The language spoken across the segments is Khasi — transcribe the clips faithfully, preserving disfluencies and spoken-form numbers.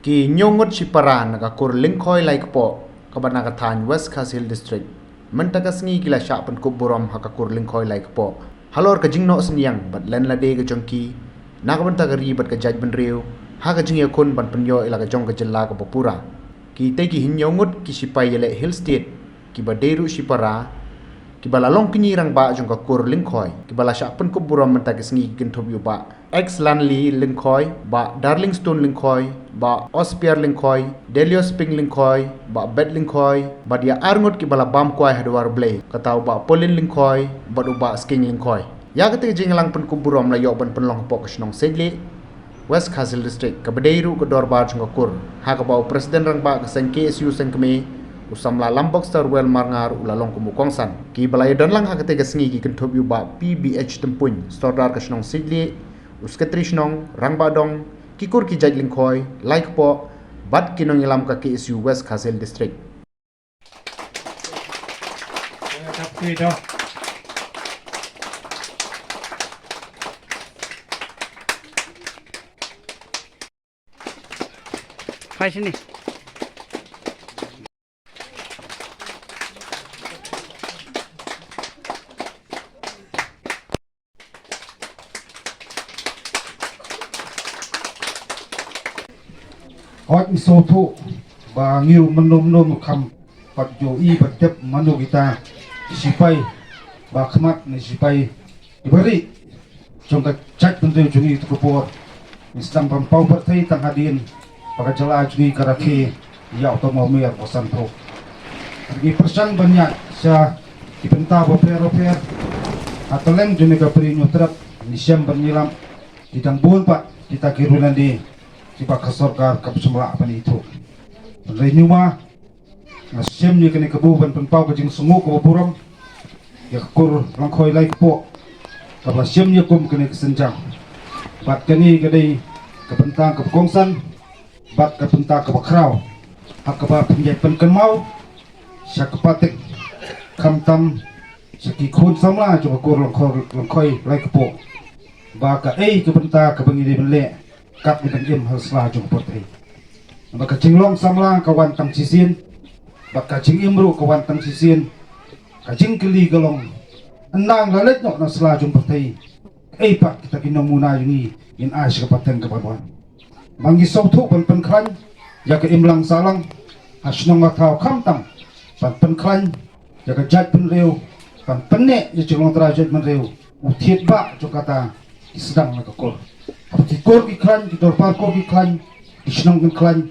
Ki hynñiew ngut shipara na ka kur Lyngkhoi Laikpoh, kaba na ka thaiñ West Khasi Hills District, mynta ka sngi ki la shah pynkup burom ha ka kur Lyngkhoi Laikpoh halor ka jingnoh synñiang bad len lade ka jong ki na ka bynta ka ri bad ka jaitbynriew, ha ka jingïakhun ban pynïoh ïa la ka jong ka jylla kaba pura. Kitei ki hynñiew ngut ki shipai ïaleh Hill State, kiba dei ruh shipara, kiba la long kñi rangbah jong ka kur Lyngkhoi, kiba la shah pynkup burom mynta ka sngi ki kynthup ïa u Bah X Lanley Lyngkhoi, Bah Darlingstone Lyngkhoi, Bah Ospiar Lyngkhoi, Delios Ping Lyngkhoi, Bah Bet Lyngkhoi, bad ïa ar ngut kiba la bam kwai ha dwar Blei, kata u Bah Paulin Lyngkhoi bad u Bah Sking Lyngkhoi. Ïa kata ka jingïalang pynkup burom la ïoh ban pynlong hapoh ka shnong Seitlih, West Khasi Hills District, kaba dei ruh ka dorbar jong ka kur, ha kaba u President Rangbah ka seng K S U Seng Kmie, u samla Lambok Starwell Marngar, u la long kum u kongsan. Kiba la ïadon lang ha kata ka sngi ki kynthup ïa u Bah P B H Tympuin, Sordar ka shnong Seitlih, u Secretary Shnong, Rangbah Dong, ki kur ki jait Lyngkhoi Laikpoh, bad ki nongïalam ka K S U West Khasi Hills District. Hooid, ngi sngewthuh ba ngi ruh mynno mynno ngi kham pat ju i pat tip mano kita ki shipai ba khmat ne shipai kiba ri jong ka jaitbynriew jong ngi. Te ka por ngi sdang ban paw pyrthei tang hadien ba ka jylla jong ngi ka rakhe ïa uta u mawmer ba sanphew. Ngi pyrshang ban ïaid sha ki bynta bapher bapher. Ha kylleng jong ka Bri Hynñiewtrep ngi shem ban ïalam, ki dang bun pat kita ki rulande kiba ka sorkar kam shym la ban ithuh. Hynrei ngi ma nga shem ïa kane ka bynta ban pynpaw ka jingsngew kaba burom ïa ka kur Lyngkhoi Laikpoh, kaba la shem ïa kum kane ka sienjam. Bad kane ka dei ka bynta kaba kongsan bad ka bynta kaba khraw ha kaba pynïaid pynkynmaw sha ka pateng, khamtam sha ki khun samla jong ka kur Lyngkhoi, Lyngkhoi Laikpoh, ba kaei ka bynta kaba ngi dei ban leh kat ngi dang im ha la sla jong ka pyrthei. Namar ka jinglong samla ka wan tang shisien bad ka jingim ruh ka wan tang shisien. Ka jingkylli ka long, ynda la leit noh na sla jong ka pyrthei, kaei pat kita ki nongmuna jong ngi ngin ai sha ka pateng kaba wan? Ba ngi sngewthuh ban pynkhlaiñ ïa ka imlang sahlang ha shnong ha thaw, khamtam ban pynkhlaiñ ïa ka jaitbynriew, ban pynneh ïa ka jinglong trai jaitbynriew. U thied ba jong kata ki sdang na ka kur. Haba ki kur ki khlaiñ, ki dorbar kur ki khlaiñ, ki shnong kin khlaiñ,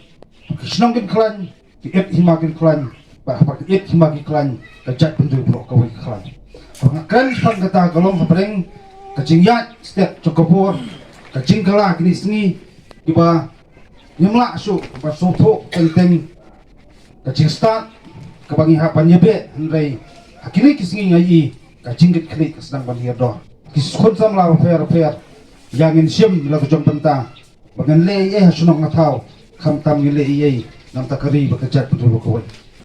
ki shnong kin khlaiñ, ki ïit hima kin khlaiñ, bad haba ki ïit hima ki khlaiñ, ka jaitbynriew baroh kawei ka khlaiñ. Haba nga kren shaphang kata ka long hapdeng ka jingïaid stet jong ka por, ka jingkylla kine ki sngi kiba ngim lah shuh ban sngewthuh teng teng ka jingstad kaba ngi hap ban ïa beh, hynrei ha kine ki sngi nga ïohi ka jingkitkhlieh ka sdang ban hiar dor. Ki khun samla bapher bapher, ïa ngin shim la ka jong bynta ba ngin leh ei ei ha shnong ha thaw, khamtam ngin leh ei ei na ka bynta ka ri bad ka jaitbynriew baroh kawei.